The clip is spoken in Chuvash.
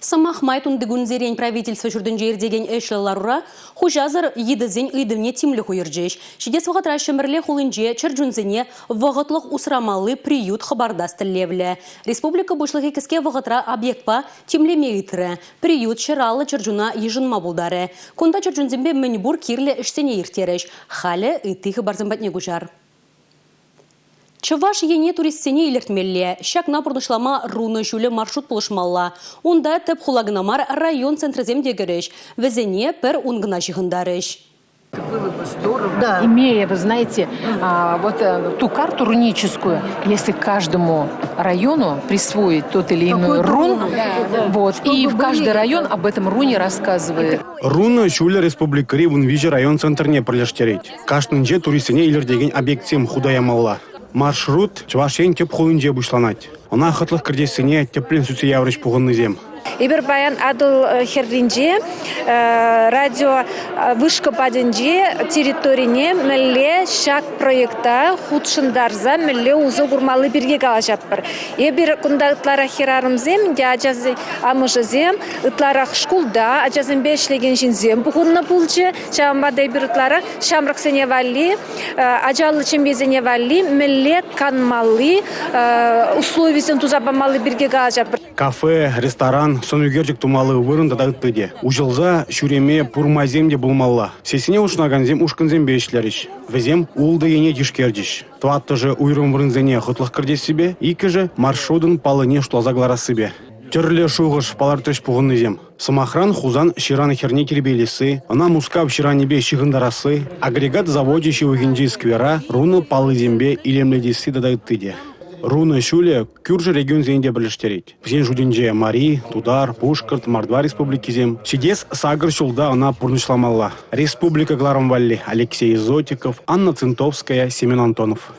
Сӑмах май тунтикунсерен правительство ҫуртӗнче иртекен ӗҫлӗ ларура хуҫасӑр йытӑсен ыйтӑвне тимлӗх уйӑрчӗҫ. Ҫитес вӑхӑтра Ҫӗмӗрле хулинче чӗрчунсене вӑхӑтлӑх усрамалли приют хӑпартас тӗллевлӗ. Республика Пуҫлӑхӗ кӗске вӑхӑтра объектпа тимлеме ыйтрӗ. Приют 150 чӗрчуна йышӑнма пултарӗ. Кунта чӗрчунсемпе мӗнпур кирлӗ ӗҫсене ирттерӗҫ. Халӗ ытти хыпарсем патне куҫар. Чӑваш Ене туристсене илӗртмелле. Ҫакна пурнӑҫлама Рунӑ ҫулӗ маршрут пулӑшмалла. Унта тӗп хула кӑна мар, район центрӗсем те кӗрӗҫ. Вӗсене пӗр ункӑна ҫыхӑнтарӗҫ. Было бы здорово, да. имея, вы знаете, вот ту карту руническую, если каждому району присвоить тот или иной рун, да, вот, и в каждый район об этом руне рассказывает. Рунӑ ҫулӗ республикӑри 13 район центрне пӗрлештерет. Кашнинче туристсене илӗртекен объектсем хута ямалла. Маршрут Чӑваш Ен тӗп хулинче пуҫланать. Ӑна хӑтлӑх кӗртессине тӗплӗн сӳтсе яврӗҫ пухӑннисем. Эпир паян Атӑл хӗрринче радио вышка патӗнче территорине мӗнле ҫак проекта хутшӑнтарса мӗнле усӑ курмалли пирки калаҫатпӑр. Эпир кунта ытларах хӗрарӑмсем те ачасен амӑшӗсем, ытларах шкулта ачасемпе ӗҫлекен ҫынсем пухӑннӑ пулчӗ. Ҫавӑнпа та эпир ытларах ҫамрӑксене валли, ачаллӑ ҫемьесене валли мӗнле канмалли условисем туса памалли пирки калаҫатпӑр. Кафе, ресторан, сӑн ӳкерчӗк тумалли вырӑн тата ытти те. Уҫӑлса ҫӳреме пур майсем те пулмалла. Сессине хутшӑнакансем ушкӑнсемпе ӗҫлерӗҫ. Вӗсем ултӑ ене тишкерчӗҫ. Тӑваттӑшӗ уйрӑм вырӑнсене хӑтлӑх кӗртессипе, иккӗшӗ маршрутӑн паллине шутласа кӑларассипе. Тӗрлӗ шухӑш палӑртрӗҫ пухӑннисем. Сӑмахран, Хусан ҫыран хӗрне тирпейлесси, ӑна Мускав ҫыранӗпе ҫыхӑнтарасси, агрегат завочӗ ҫывӑхӗнчи сквера рунӑ паллисемпе илемлетесси тата ытти те. Рунӑ ҫулӗ кӳршӗ регионсене те пӗрлештерет. Вӗсен шутӗнче Мари, Тутар, Пушкӑрт, Мордва республикисем. Ҫитес сакӑр ҫулта ӑна пурнӑҫламалла. Республика кӑларӑм валли Алексей Зотиков, Анна Цинтовская, Семен Антонов.